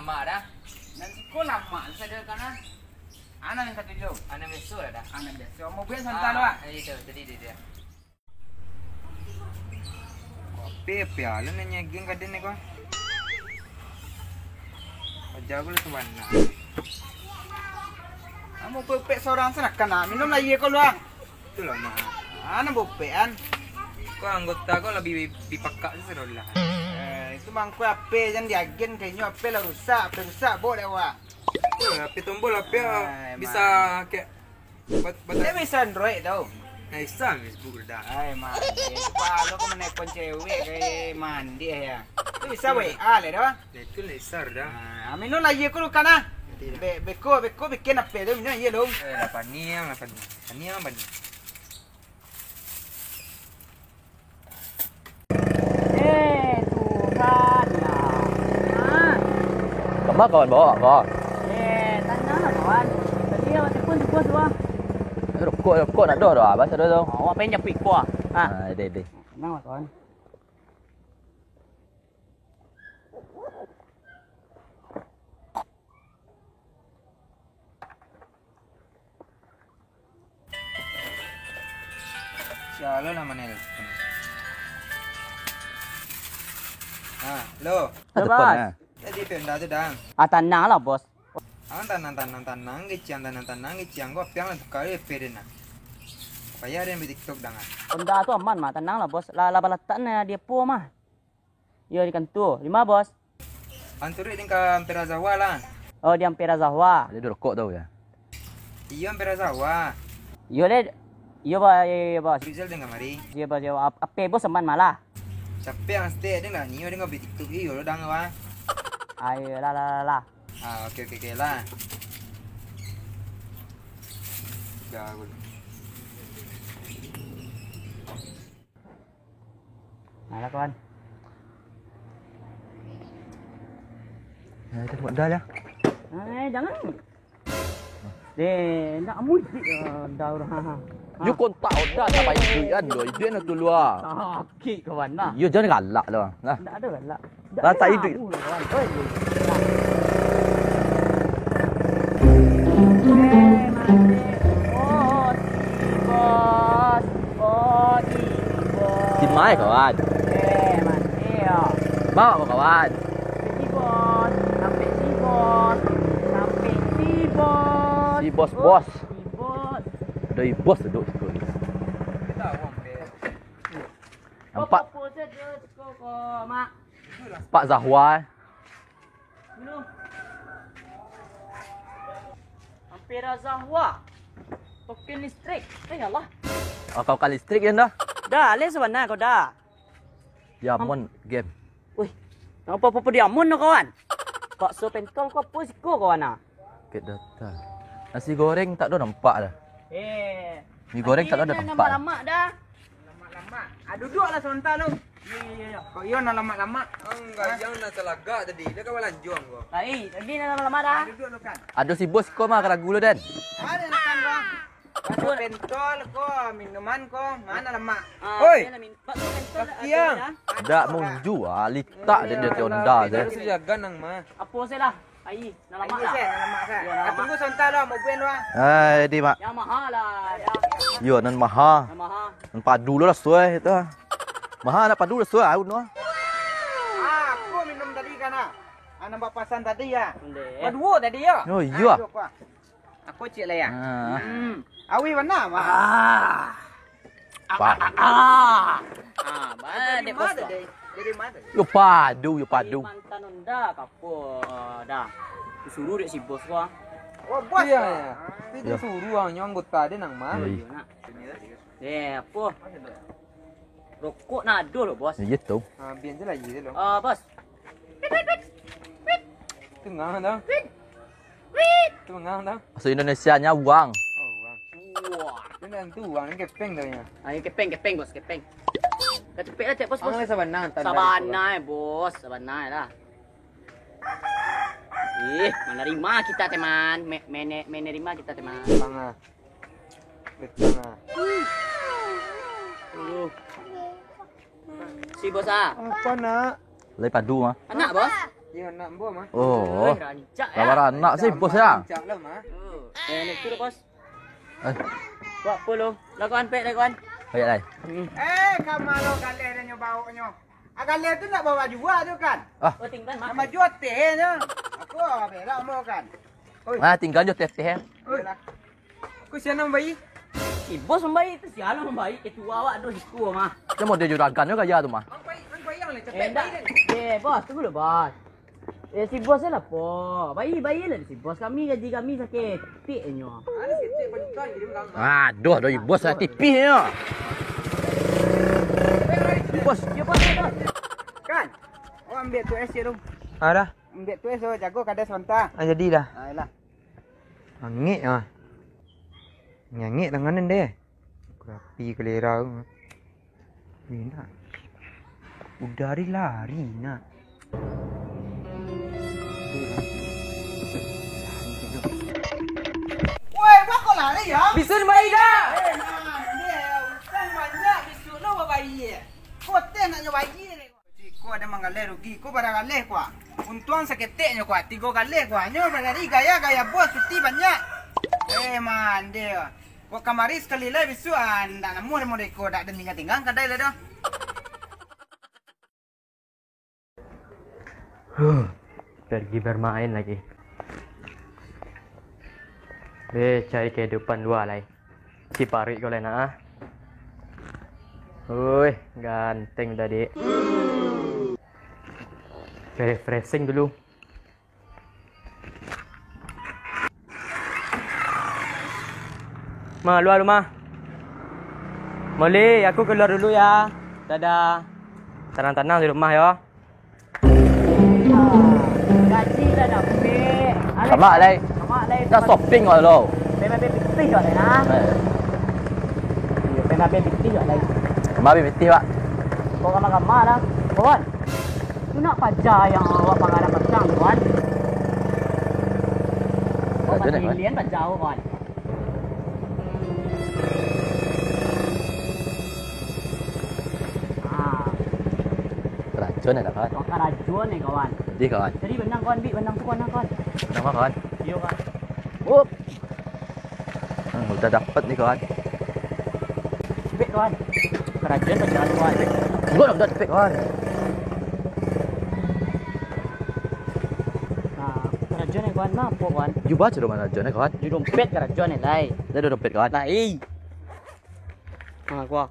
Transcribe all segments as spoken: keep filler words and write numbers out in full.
Mak dah. Nan siko lamak tu sajo kan, ah. Anak yang satu jo. Anak biaso lah dah. Anak biaso. Mau buat santai lu, ah. Ah, itu, tadi dia, dia. Kopi, kopi alah nan nyagin kaden ni ko. Aja aku lah sabana. Kamu pepek seorang sana kan, ah. Minum lah iya ko lu, ah. Itulah, Mak. Anak bopek, an. Ko anggota ko labiah dipakak tu sudah lah. Eh, itu mangko ape jan diagen, kainyo ape lah rusak, ape rusak, bawa dek awak. Itulah, ape tombol, ape bisa kayak bat-, bat-, dia bisa Android tau. Nah, bisa Facebook dah. Ai, mandi. Palo ko menelepon cewek, kayak mandi ya. Itu bisa W A lah dah. Itu lah bisa dah. Nah, minum lah iya ko lu kan, ah. Nanti dah. Be-, beko, beko bikin ape tu, minum iya lu. Eh, lah paniang, lah paniang. Paniang, paniang. Eh, Tuhan, ya. Ah. Kama kawan bawa ko? Eh, tanang lah, kawan. Tadi awak telepon tu bos, wah. Rokok, rokok nak doh, doh, abah sadonyo tu. Awak pengen japik ko, ah. Ah, deh, deh. Tanang lah, kawan. Sialan lah manelpon. Ah, lo. Ada Bos. Tadi Penda tu, Dang. Ah, tanang lah, Bos. Ah, tanang, tanang, tanang, kiciang, tanang, tanang, kiciang. Ko apiang lah buka di P D nah. Payah den buek TikTok, Dang, ah. Penda tu aman mah, tanang lah, Bos. Lah, lah balatak nah di Apo mah. Yo, di kantua. Di ma, Bos? Anturuik deng ka Ampera Zahwa lah. Oh, di Ampera Zahwa. Dia ada rokok tau ya? Iyo, Ampera Zahwa. Iyo, deh. Iyo, Bos. Iyo, iyo, iyo, Bos. Rizal deng kamari. Iyo, Bos. Iyo. Ap-, ape, Bos, aman malah? Capek ang stek deng lah. Nio deng ka TikTok iyo lo dang, wah. Ayo, lah, lah, lah, lah. Ah, oke, oke, oke lah. Jago. Alah, kawan. Nah, itu buat dah lah. Eh, jangan. Deh, nak mudik, eh, dah urang. Ha, ha. Yo kontak Oda tak payah duit kan lo. Duit nak tu lua. Sakik, kawan, nah. Yo, jangan galak lo. Nah. Ndak ada galak. Lah, tak iduik. Di ma, kawan? Bawa ko, kawan? Si bos, sampai si bos. Si bos, bos. Ada bos duduk situ. Nampak? Pak Zahwa. Ampera Zahwa. Token listrik. Eh, alah. Oh, kau kan listrik, ya, ndak? Dah, alih sabana kau dah. Diamond game. Wih, napa-napa Diamond tu, kawan? Bakso pentol ko apo siko, kawan, ah? Ket data. Nasi goreng tak ada nampak dah. Eh. Mi goreng tak ada nampak. Lamak-lamak dah. Lamak-lamak. Ah, duduklah sabanta lu. Iyo, iyo, iyo, iyo. Kok iyo nak lamak-lamak? Ang gayang nak talagak tadi. Dia kawan lanjuang ko. Ai, tadi nak lamak-lamak dah. Ah, duduk lu kan. Ado si bos ko mah karagu lu, Den. Ada nak kan, Bang? Bakso pentol ko, minuman ko, mana lamak? Ah, oi. Iyo lah, min-, bakso pentol dah. Ndak mau jual, litak dia, dia Honda je. Harus dijaga nang mah. Apo se lah? Ai, nak lamak lah. Nak lamak kan? Iyo, nak lamak. Tunggu sabanta lah, mau buen lah. Ai, di mak. Yang maha lah, dah. Yo, nan maha. Yang maha. Nan padu lah suai itu. Maha nak padu lah suai, aun lah. Ah, aku minum tadi kan, ah. Ah, nampak pasan tadi ya. Ondeh. Baduo tadi ya. Oh, iyo. Ah, iyo, kuah. Aku cik lah ya. Ah. Hmm. Awi mana, Mak? Ah. Ah, ah, ah, ah. Ah, jadi balik, bos, mana, Dek? Jadi mana? Yo padu, yo padu. Mantan Honda kapo dah. Disuruh dek si bos ko. Oh, bos. Iya, iya. Tapi dia suruh, ah, nyo anggota dia nang mah. Iya, iya. Iyo, nak. Eh, apo? Rokok nak ado lo, bos. Iya tu. Ah, biar je lah, iya lo. Ah, bos. Tengah dah. Tengah dah. Bahasa Indonesianya uang. Oh, uang. Wah. Ini kan tu uang, ini kepeng dah ya. Ah, ini kepeng, kepeng, bos, kepeng. Dah cepek lah, cek, bos, bos. Ang lah sabana, tanda sabana, eh, bos, sabana lah. Ih, menerima kita, teman. Me-, mene-, menerima kita, teman. Tengah. Di tengah. Uh. Si bos ah. Apa, nak? Lai padu, ah. Anak, bos? Iyo, anak ambo mah. Oh. Wih, rancak, ya. Lawan anak si bos, ya. Rancak lah, mah. Oh. Eh, naik tu, bos. Eh. Buat apa lo? Lakukan, pek, lakukan. Banyak, lai. Hmm. Eh, ka ma lo galeh nyo bawa nyo? Ah, galeh tu nak bawa jual tu kan? Ah. Oh, tinggal, mah. Nak bawa jual teh nyo. Aku berak mau kan. Oi. Ah, tinggal jo teh-teh, ya. Oi. Kau siapa nan mambayia? Si bos mambayia tu, sia nan mambayia? Ketua awak tu, siko mah. Dia model juragan tu gaya tu mah. Mang pai, mang pai yang lah, capek. Eh, ndak. Eh, bos, tunggu dulu, bos. Eh, si bos lah, po. Bayia, bayia lah si bos. Kami, gaji kami saketek nyo. Aduh, ado si bos lah tipih nyo. Si bos. Ya, bos, ya, bos. Kan? Oh, ambil tu es je tu. Ada. Ambil tu es, oh, jago kadai sabanta. Ah, jadi dah. Ah, yalah. Angek ah. Ngangek tangan den deh. Kurapi kalera tu. Wih, nak. Udah ari lari, nak. Woi, bako lari, ya? Bisun bayi dah. Eh, nah, dia utang banyak, bisun lo bayi. Kau teh nak nyo bayi ni. Ko ado manggaleh rugi, ko bara galeh ko ah. Untuang saketek nyo ko ah, tigo galeh ko ah. Nyo barari gaya-gaya bos, cuti banyak. Eh, mande. Ko kamari sakali lai bisuak ah, ndak namuah model ko, dak den tingga-tingga kadai lai doh. Huh, pergi bermain lagi. Be, cari kehidupan lua lai. Si paruik ko lai nak ah. Wih, ganteng tadi. Refreshing dulu. Ma, lua rumah. Moleh, aku kaluar dulu ya. Dadah. Tanang-tanang di rumah yo. Gaji lah dapek. Alai. Samak, Lai. Samak, Lai. Nak shopping awak lo. Pai main pitih awak, Lai, nah. Eh. Iyo, pai main pitih awak, Lai. Main pitih, Pak. Kau kamar-kamar lah. Kawan. Tu nak paja yang awak pangarang pasang, kawan. Awak Raja nak, kawan? Patilian paja awak, kawan. Ah. Karajo ni lah, kawan. Wah, karajo ni, kawan. Jadi, kawan. Jadi, benang, kawan, ambiak benang tu, kawan, kawan. Benang apa, kawan? Iyo, kawan. Up. Hmm, udah dapat ni, kawan. Ambiak, kawan. Karajo ni paja, kawan. Enggak, udah dapat, kawan. Nah, karajo ni, kawan, mah apo, kawan? Yo baco dulu karajo ni, kawan. Di dompet karajo ni, Lai. Dah ada dompet, kawan. Lai. Nah, gua.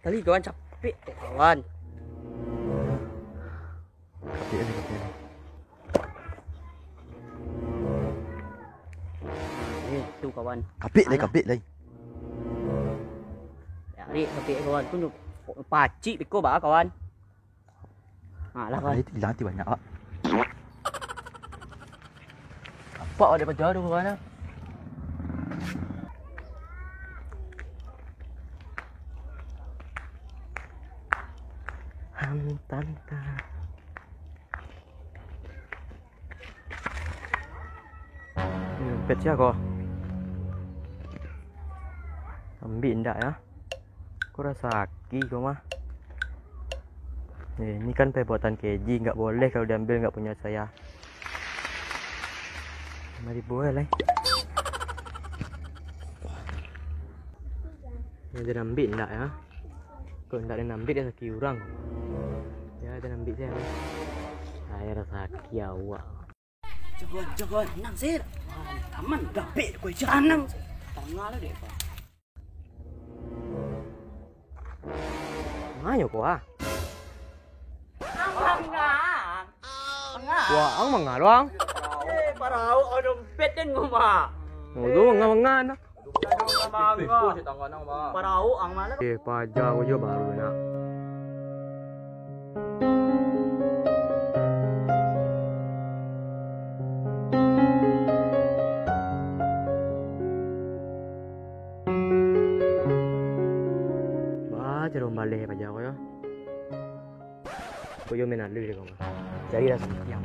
Tadi kawan capek, kawan. Capek ni, capek ni. Ni, tu, kawan. Kapik lai, alah. Kapik lai. Ya, ni kapik, kawan. Tu, pacik beko ba, kawan. Ha, lah, kawan. Ai, hilang ti banyak, Pak. Nampak awak daripada jauh tu, kawan, ah. Ham, tanta. Dompet sia ko? Ambiak indak, ya? Ko rasaki ko mah. Eh, ini kan perbuatan keji, nggak boleh kalau diambil nggak punya saya. Lima ribu eh, lai. Ini den ambiak indak, ya? Kalau indak den ambiak, rasaki urang. Ya, den ambiak sajo. Ai, rasaki awak. Jagoan, jagoan, nang sir. Aman, dapek kau janang. Tangah lah dek, Pak. Manyo ko ah? Mangang. Mangang. Wah, ang mangaruang. Eh, parau, oh, dompet den ngomah. Oh, tu mangang-mangang. Parau ang mana? Eh, paja ko jo baru nak. Bah, caro baleh paja ko yo. Ko yo main alui dek ko. Cari lah sampiang.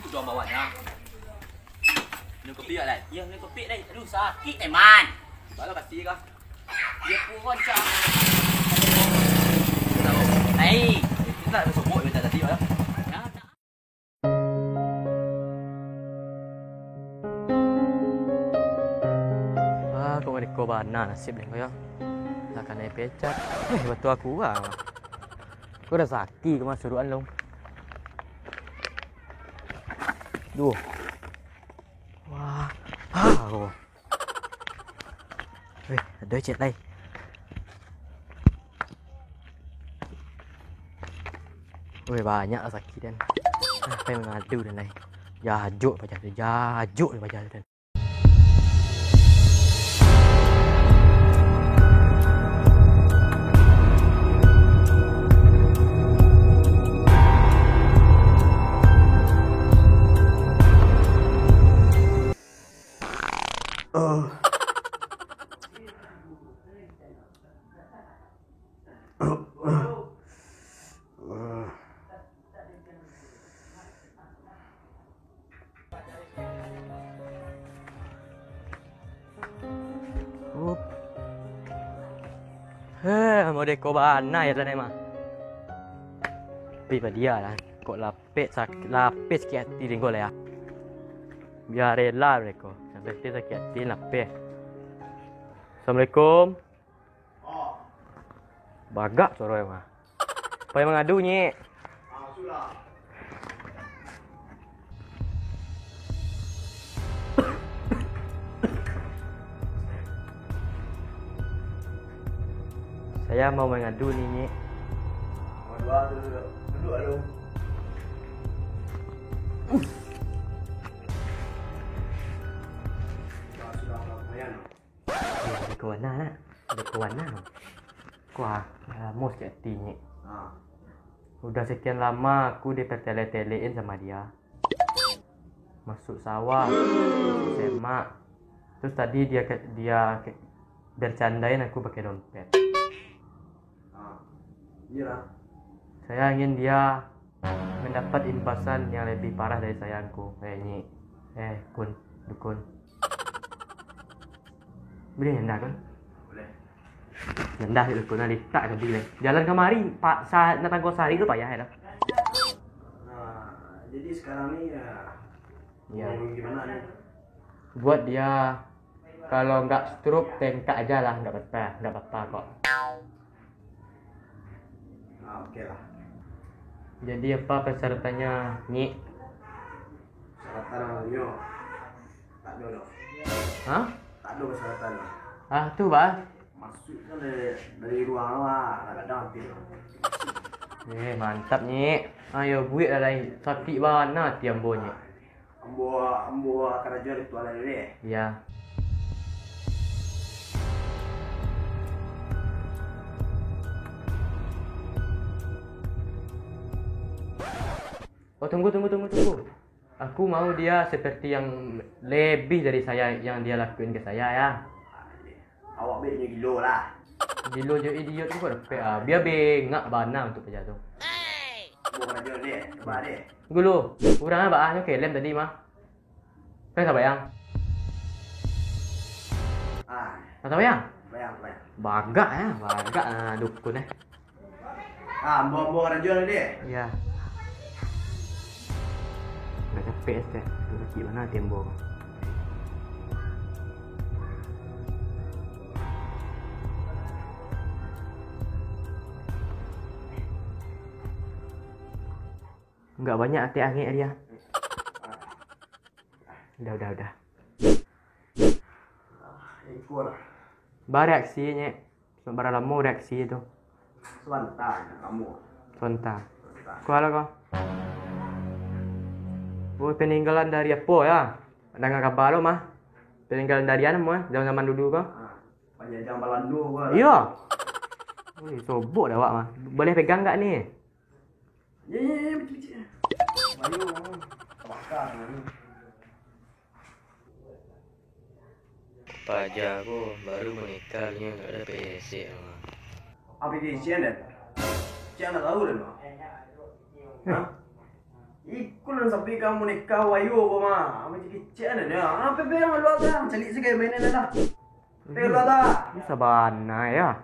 Sudah bawa dah. Minum kopi tak, Lai? Yo, minum kopi, Lai. Aduh, sakik, Teman. Baru kasi Dia pun rancak. Naik. Kita nak sobok macam tadi lah. Ah, kok mareko bana nasib den ko yo. Lah kanai pecat. Eh, batu aku urang. Ko dah saki ko mah suruhan long. Duh. Wah. Ah, ko. Weh, ado cek lai. Weh, banyak lah sakik den. Ah, pai mangadu den lai. Jajok paja tu, jajok paja tu den. Heh, mode ko bana yo tadi mah. Tapi padia lah, kok lapeh sak-, lapeh sakik ati tingga lah yo. Bia rela mereko, sampai ti sakik ati lapeh. Assalamualaikum. Bagak suaro mah. Pai mangadu, Nyik. Saya mau mengadu ni, Nyik. Duduk, duduk, duduk. Duduk, duduk. Ado kawan nak? Ado kawan nak? Kuah, lamo sakik ati, Nyik. Ha. Udah sekian lama aku dipertele-telein sama dia. Masuk sawah, masuk semak. Terus tadi dia ke, dia ke, bercandain aku pakai dompet. Ha. Iyalah. Saya ingin dia mendapat imbasan yang lebih parah dari saya, Ngku. Eh, Nyik. Eh, Kun. Dukun. Boleh nyandak, Kun? Boleh. Nyandak dek Dukun, nah, litak ka boleh. Jalan kamari, Pak, sa-, nak tangguang sahari tu payah, ya, dah. Nah, jadi sekarang ni, ya, ya, mau gimana ni? Buat dia, kalau nggak stroke, tengkak aja lah, nggak apa-apa, nggak apa-apa kok. Ah, oke lah. Jadi apa persyaratannya, Nyik? Persyaratan amunyo tak ado doh. Hah? Tak ado persyaratan lah. Ah, tu, bah. Masuk kan dari, dari ruang lah, kadang-kadang hati tu. Eh, mantap, Nyik. Ayo, buek lah lain. Sakik bana hati ambo, Nyik. Ambo, ambo karajo di tualah dulu, eh. Iya. Oh, tunggu, tunggu, tunggu, tunggu. Aku mau dia seperti yang lebih dari saya, yang dia lakuin ke saya, ya. Awak bek nyo gilo lah. Gilo jo idiot tu kok dapek ah. Bia bengak bana untuk paja tu. Buang aja deh, coba deh. Gulu, urang ah, baa nyo kelem tadi mah. Kan sambayang. Ah. Kan sambayang? Sambayang, sambayang. Bagak ya, bagak ah, dukun eh. Ah, ambo-ambo karajo lah deh. Iya. Agak capek, Stek. Sakik bana ati ambo. Agak banyak atek angek dia. Udah, udah, udah. Iko lah. Bareaksi, Nyek. Sabara lamo reaksi tu? Sabanta, lamo. Sabanta. Sabanta. Kualah ko. Oh, peninggalan dari apo ya? Danga kaba lo mah. Peninggalan dari anu mah, zaman-zaman dulu ko. Ah, panjajah Balando ko lah. Iyo. Wih, sobok dah awak mah. Boleh pegang gak ni? Ye, ye, ye, picik, picik. Bayu, tabakar. Paja ko baru manikah, nyo ndak dapek esek mah. Apo kecek den? Cek ndak tahu den mah. Hah? Iko nan sampai kamu nikah wayo ko mah. Apo kecek den ya? Apo be yang luar tu? Calik sagai mainan lah. Bisa bana ya.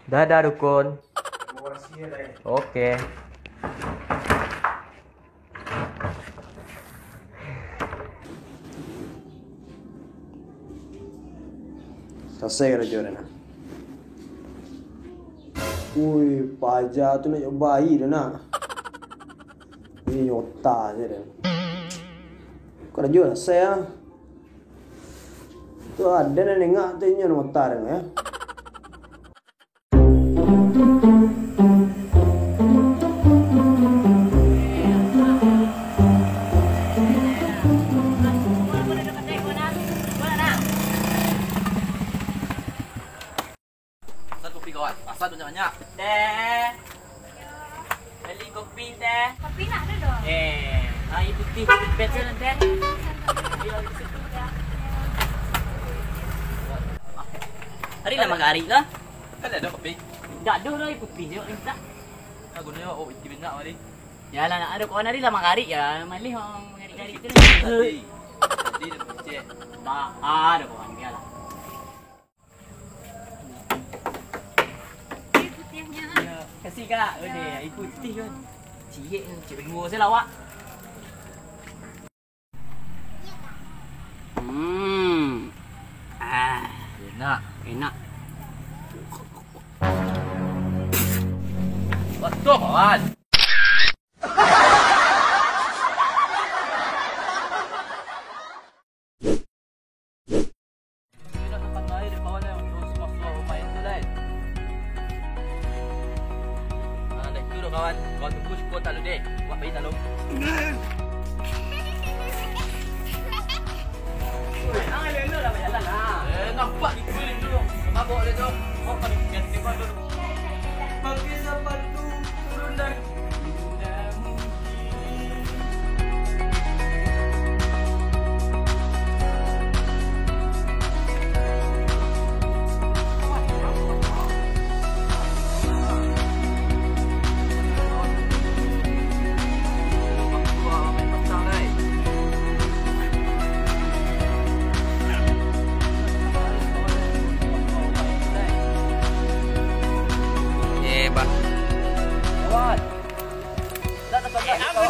Dadah, dukun. Oke. Salasai karajo den, nak. Ui, paja tu nak jo bayi den, nak. Ini nyota se den. Karajo salasai ah. Tu ado nan nengok tu inyo nan mota den, ya. Pesan kopi kawan, pesan banyak-banyak. Teh. Bali kopi, Teh. Kopi nak ado doh. Eh, aia putiah, putiah biaso, Teh. Ari lah magarik lah. Kan ado kopi. Indak ado doh aia putiah je, mintak. Nah, gunonyo, oh, iti banyak tadi. Yo lah, nak ado kawan ari lah magarik yo, maleh urang magarik-garik tu. Tadi. Tadi dah pencet. Ba, ah, ado kawan, bialah. Aia putiahnyo. Yo, kasih, Kak. Yo. Udah, aia putiah kan. Ciek, ciek baduo se lah awak. Hmm. Ah. Enak. Enak. Betul, kawan. Ah, dah itu doh, kawan. Kawan tunggu siko talo deh. Buat bayi talo. Weh, ah, elok-elok lah bajalan lah. Eh, nampak gitu ni tu. Mabok dia tu. Kau paling ganti kau tu. Pakai sepatu turun dari Eh, bah. Kawan. Dah dapat, dah dapat.